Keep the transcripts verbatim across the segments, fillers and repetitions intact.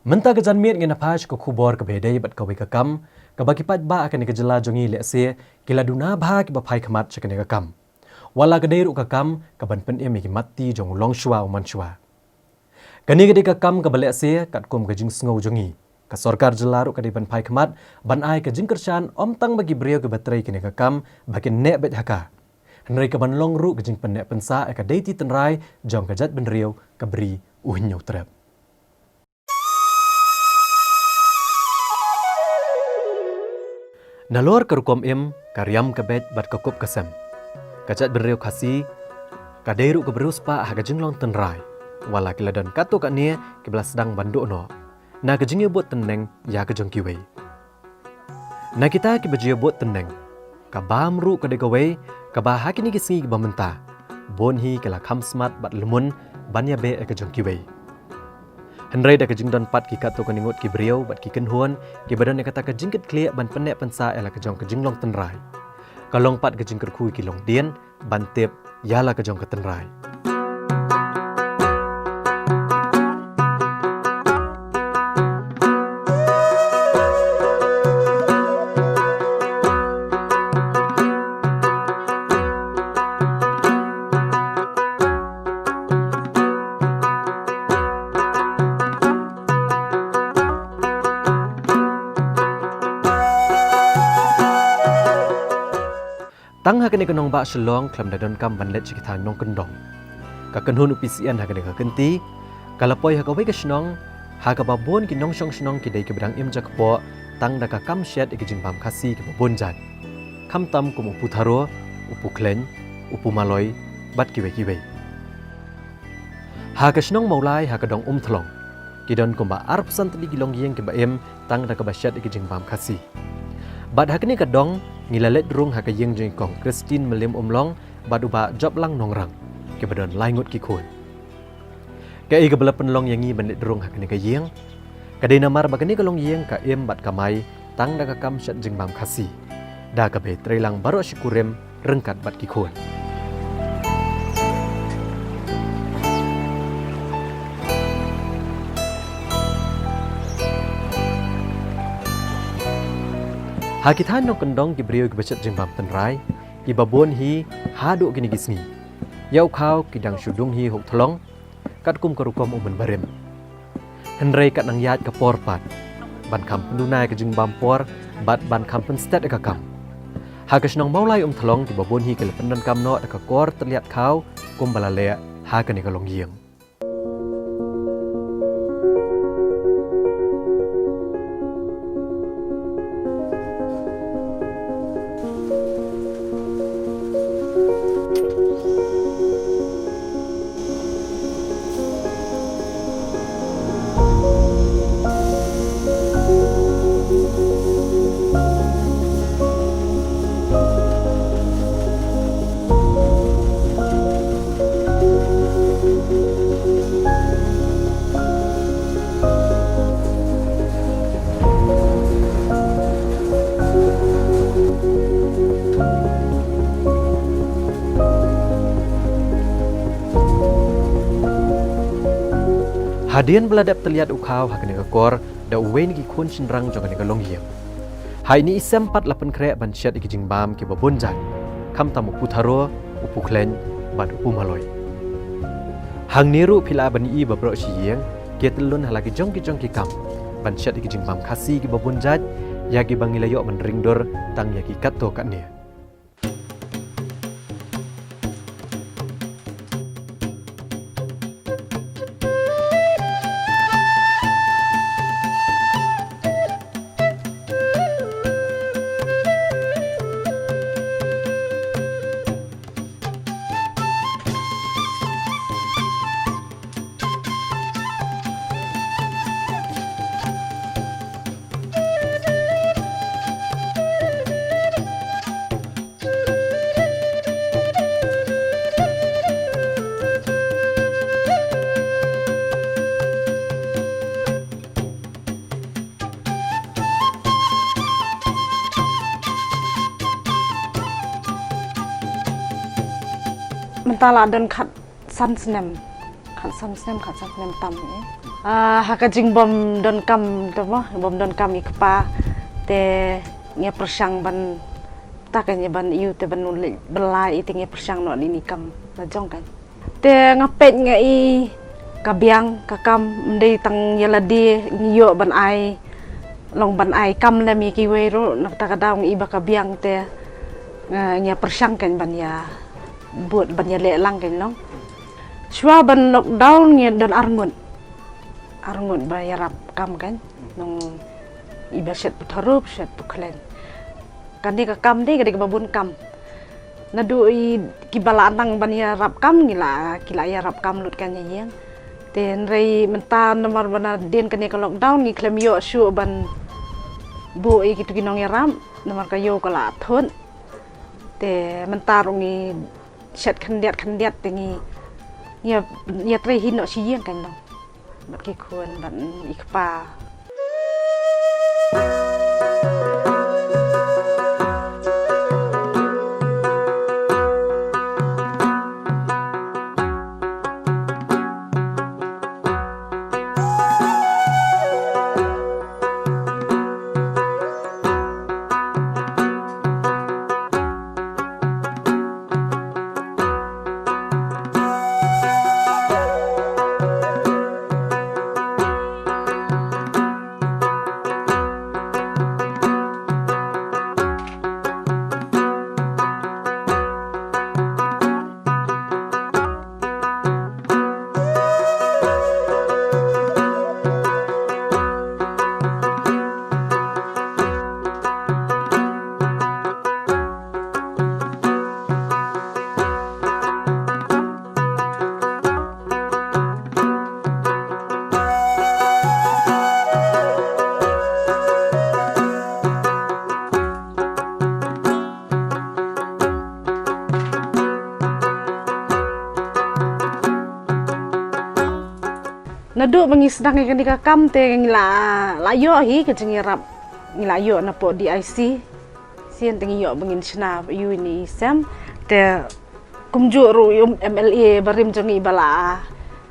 Mynta ka janmiet ngin ïa phai sha ka khubor kaba ïadei bad kawei ka kam, kaba ki paidbah ha kane ka jylla jong ngi lehse ki la duna bha kiba phai khmat sha kane ka kam. Wat la ka dei ruh ka kam kaban pynim ïa ki mat ti jong u longshuwa u manshuwa. Kane ka dei ka kam kaba lehse katkum ka jingsngew jong ngi, ka sorkar jylla ruh ka dei ban phai khmat ban ai ka jingkyrshan ym tang ba ki briew kiba trei kane ka kam ba kin neh beit ha ka, hynrei kaban long ruh ka jingpynneh pynsah ïa ka dei ti tynrai jong ka jaitbynriew ka Bri u Hynñiewtrep. Nalor ka rukom im, ka riam ka beit bad ka kup ka sem, ka jaitbynriew Khasi ka dei ruh kaba riewspah ha ka jinglong tynrai. Wat la ki la don katto katne kiba la sdang ban duh noh na ka jingïabud tynneng ïa ka jong kiwei. Na kita kiba ju ïabud tynneng, ka bam ruh ka dei kawei kaba ha kine ki sngi kiba mynta bun hi ka la kham smat bad lehmun ban ïabeh ïa ka jong kiwei. Hynrei da ka jingdon pat ki katto katne ngut ki briew bad ki kynhun kiba don ïa kata ka jingkitkhlieh ban pynneh pynsah ïa la ka jong ka jinglong tynrai, ka long pat ka jingkyrkhu ïa ki longdien ban tip ïa la ka jong ka tynrai. Tang ha kane ka nongbah Shillong khlem da donkam ban leit sha ki thaiñ nongkyndong, ka kynhun u P C N ha kane ka kynti ka la poi ha kawei ka shnong ha kaba bun ki nongshong shnong ki dei kiba dang im jakpoh tang da ka kam shet ïa ki jingbam Khasi kiba bun jait, khamtam kum u pu tharo, u pu khleiñ, u pu maloi bad kiwei kiwei. Ha ka shnong Mawlai ha ka dong Umthlong, ki don kumba arphew san tylli ki longïing kiba im tang da kaba shet ïa ki jingbam Khasi. Bad ha kane ka dong ngi la leit rung ha ka ïing jong i kong Christine Mylliemumlong bad u bah Joplang Nongrang, kiba don lai ngut ki khun. Kaei kaba la pynlong ïa ngi ban leit rung ha kane ka ïing ka dei namar ba kane ka longïing ka im bad kamai tang da ka kam shet jingbam Khasi, da kaba treilang baroh shi kurim ryngkat bad ki khun. Ha ki thaiñ nongkyndong ki briew kiba shet jingbam tynrai kiba bun hi haduh kine ki sngi, ïa u khaw ki dang shu dung hi ha u thlong katkum ka rukom u mynbarim. Hynrei kat nang ïaid ka por pat ban kham pynduna ïa ka jingbam por bad ban kham pynstet ïa ka kam. Ha ka shnong Mawlai Umthlong kiba bun hi ki la pyndonkam noh da ka kor tylliat khaw kumba la leh ha kane ka longïing. Hadien ba la dep tylliat u khaw ha kane ka kor da uwei na ki khun shynrang jong kane ka longïing, ha ine i sem pat la pynkhreh ban shet ïa ki jingbam kiba bun jait, khamtam u pu tharo, u pu khleiñ bad u pu maloi. Hangne ruh phi lah ban ïohi ba baroh shi ïing ki tyllun ha la ki jong ki jong ki kam ban shet ïa ki jingbam Khasi kiba bun jait, ïa kiba ngi la ïoh ban ring dur tang ïa ki katto katne. Mynta la don khatsan snem, khatsan snem, khatsan snem tam, eh. Ah, ha ka jingbym donkam te mo, bym donkam i kpa, te ngi pyrshang ban, ta ka ngi ban ïoh te ban u leh belai, i te ngi pyrshang noh ïa kane ka kam la jong ka. Te nga peit nga i ka biang ka kam, ym dei tang ïa lade ngi ïoh ban ai, long ban ai kam lem ïa kiwei ruh, na kata ka daw nga i ba ka biang te, eh, ngi pyrshang kan ban ïa bud ban ïa leh lang kan long. Shuwa ban lockdown ngi don arngut. Arngut ba ïarap kam kan. Nong i ba shet putharup, shet puklen. Kane ka kam dei, ka dei kaba bun kam. Naduh i kiba la nang ban ïarap kam ngi la, ki la ïarap kam lut kan ïa ïeng. Te hynrei mynta namar ba na dien kane ka lockdown ngi khlem ïoh shuh ban buh ïa kitu ki nongïarap, namar ka ïew ka la thut. Te mynta ruh ngi shet khyndiat khyndiat te ngi ïa, ïa trei hi noh shi ïing kan long. Bad ki khun bad i kpa. Naduh ba ngi sdang ïa kane ka kam te ngi la, la ïoh hi ka jingïarap, ngi la ïoh napoh D I C. Sien te ngi ïoh ba ngin shna ïa uni i sem. Te kumjuh ruh i M L A barim jong ngi ba la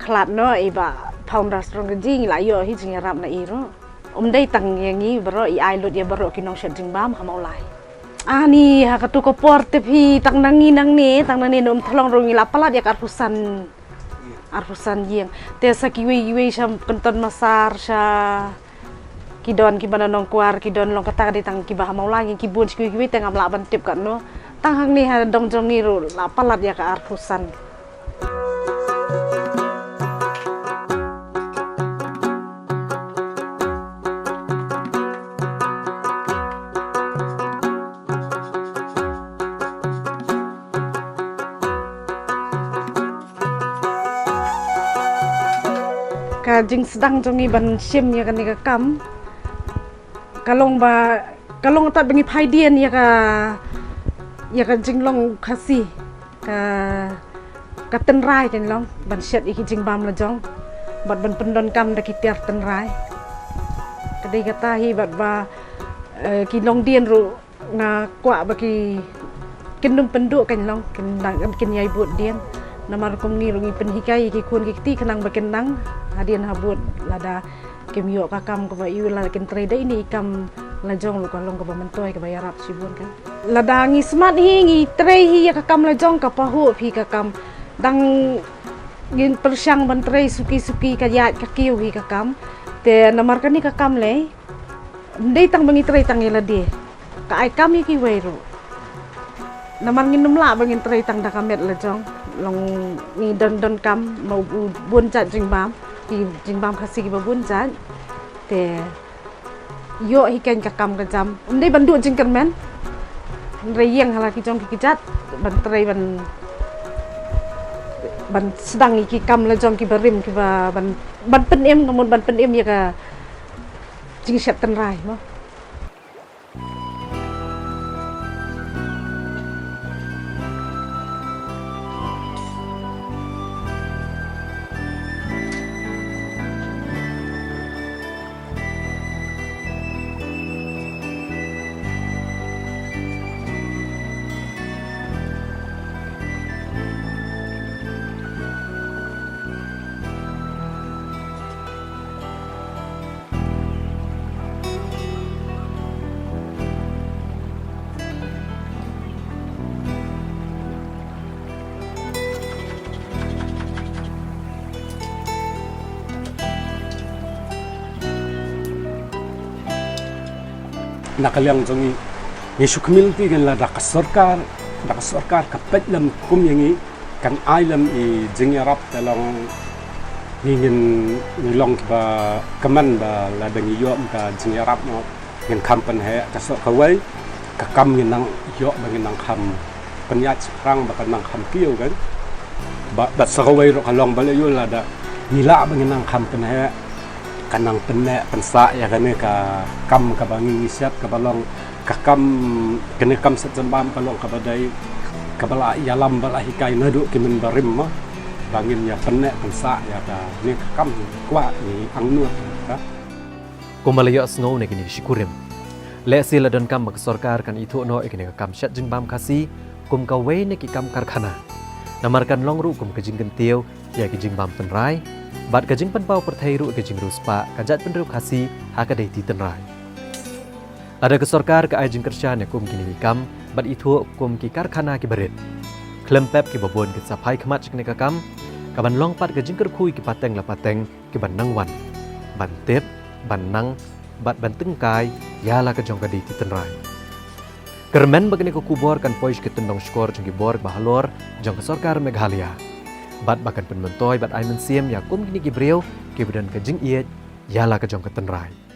khlad noh, i Bah Phawnrah Strong Kynji, ngi la ïoh hi jingïarap na i ruh. Ym dei tang ïa ngi baroh, i ai lut ïa baroh ki nongshet jingbam ha Mawlai. Ani ha katu ka por tip hi tang nangne nangne, tang nangne na Umthlong ruh ngi la palat ïa ka arphew san, arphew san ïing. Te sa kiwei kiwei sha Kynton Massar, sha ki don kiba na Nongkwar, ki don long kata ka dei tang kiba ha Mawlai, ki bun sha kiwei kiwei te ngam lah ban tip katno. Tang hangne ha dong jong ngi ruh la palat ïa ka arphew san. Ka jingsdang jong ngi ban shim ïa kane ka kam ka long ba, ka long tad ba ngi phai dien ïa ka, ïa ka jinglong Khasi, ka, ka tynrai kan long ban shet ïa ki jingbam la jong bad ban pyndonkam da ki tiar tynrai. Ka dei kata hi bad ba, eh, ki longdien ruh nga kwah ba ki, kin nym pynduh kan long, kin dang, kin ïai bud dien. Namar kum ngi ruh ngi pynhikai ïa ki khun ki kti khnang ba kin nang hadien habud, lada kim ïoh ka kam kaba ïoh la kin trei da ine i kam la jong ruh ka long kaba myntoi kaba ïarap shibun kan. Lada ngi smat hi ngi trei hi ïa ka kam la jong ka pahuh phi ka kam. Dang ngin pyrshang ban trei suki suki ka ïaid ka kiew hi ka kam. Te namar kane ka kam lei, ym dei tang ba ngi trei tang ïa lade, ka ai kam ïa kiwei ruh. Namar ngin nym lah ba ngin trei tang da ka met la jong, long ngi don, donkam ma u bun jait jingbam, ki jingbam Khasi kiba bun jait. Te ïoh hi kan ka kam ka jam, ym dei ban duh jingkyrmen. Hynrei ïeng ha la ki jong ki kjat ban trei ban, ban sdang ïa ki kam la jong kiba rim kiba ban, ban pynim, ka mut ban pynim ïa ka jingshet tynrai mo. Na ka liang jong ngi, ngi shu khmih lynti ngan la da ka sorkar, da ka sorkar ka peit lem kum ïa ngi, kan ai lem i jingïarap, te long ngi ngin, ngi long ba kmen ba lada ngi ïoh ka jingïarap noh, ngin kham pynheh. Ka shuh kawei ka kam ngin nang ïoh ba ngin nang kham pynïaid shaphrang ba kan nang kham kiew kan. Ba, bad sa kawei ruh ka long ba leh ïoh lada ngi lah ba ngin nang kham pynheh, kan nang pynneh pynsah ïa kane ka kam kaba ngi, ngi siat, kaba long ka kam, kane ka kam siat jingbam ka long kaba dei kaba la ïalam, ba la hikai naduh ki mynbarim mo, ba ngin ïa pynneh pynsah ïa kane ka kam, kwah ngi angnud ka. Kumba la ïohsngew na kine ki shikurim, lehse la donkam ba ka sorkar kan ithuh noh ïa kane ka kam siat jingbam Khasi kum kawei na ki kam karkhana. Namar kan long ruh kum ka jingkyntiew ïa ki jingbam tynrai bad ka jingpynpaw pyrthei ruh ïa ka jingriewspah ka jaitbynriew Khasi ha ka deiti tynrai. Lada ka sorkar ka ai jingkyrshan ïa kum kine ki kam bad ithuh kum ki karkhana kiba rit, khlem pep kiba bun kin sa phai khmat sha kane ka kam, kaban long pat ka jingkyrkhu ïa ki pateng la pateng kiban nang wan, ban tip, ban nang, bad ban tyngkai ïa la ka jong ka deiti tynrai. Kyrmen ba kane ka khubor kan poi sha ki tyndong shkor jong ki bor ba halor jong ka sorkar Meghalaya, bad ba kan pynmyntoi bad ai mynsiem ïa kum kine ki briew kiba don ka jingïeit ïa la ka jong ka tynrai.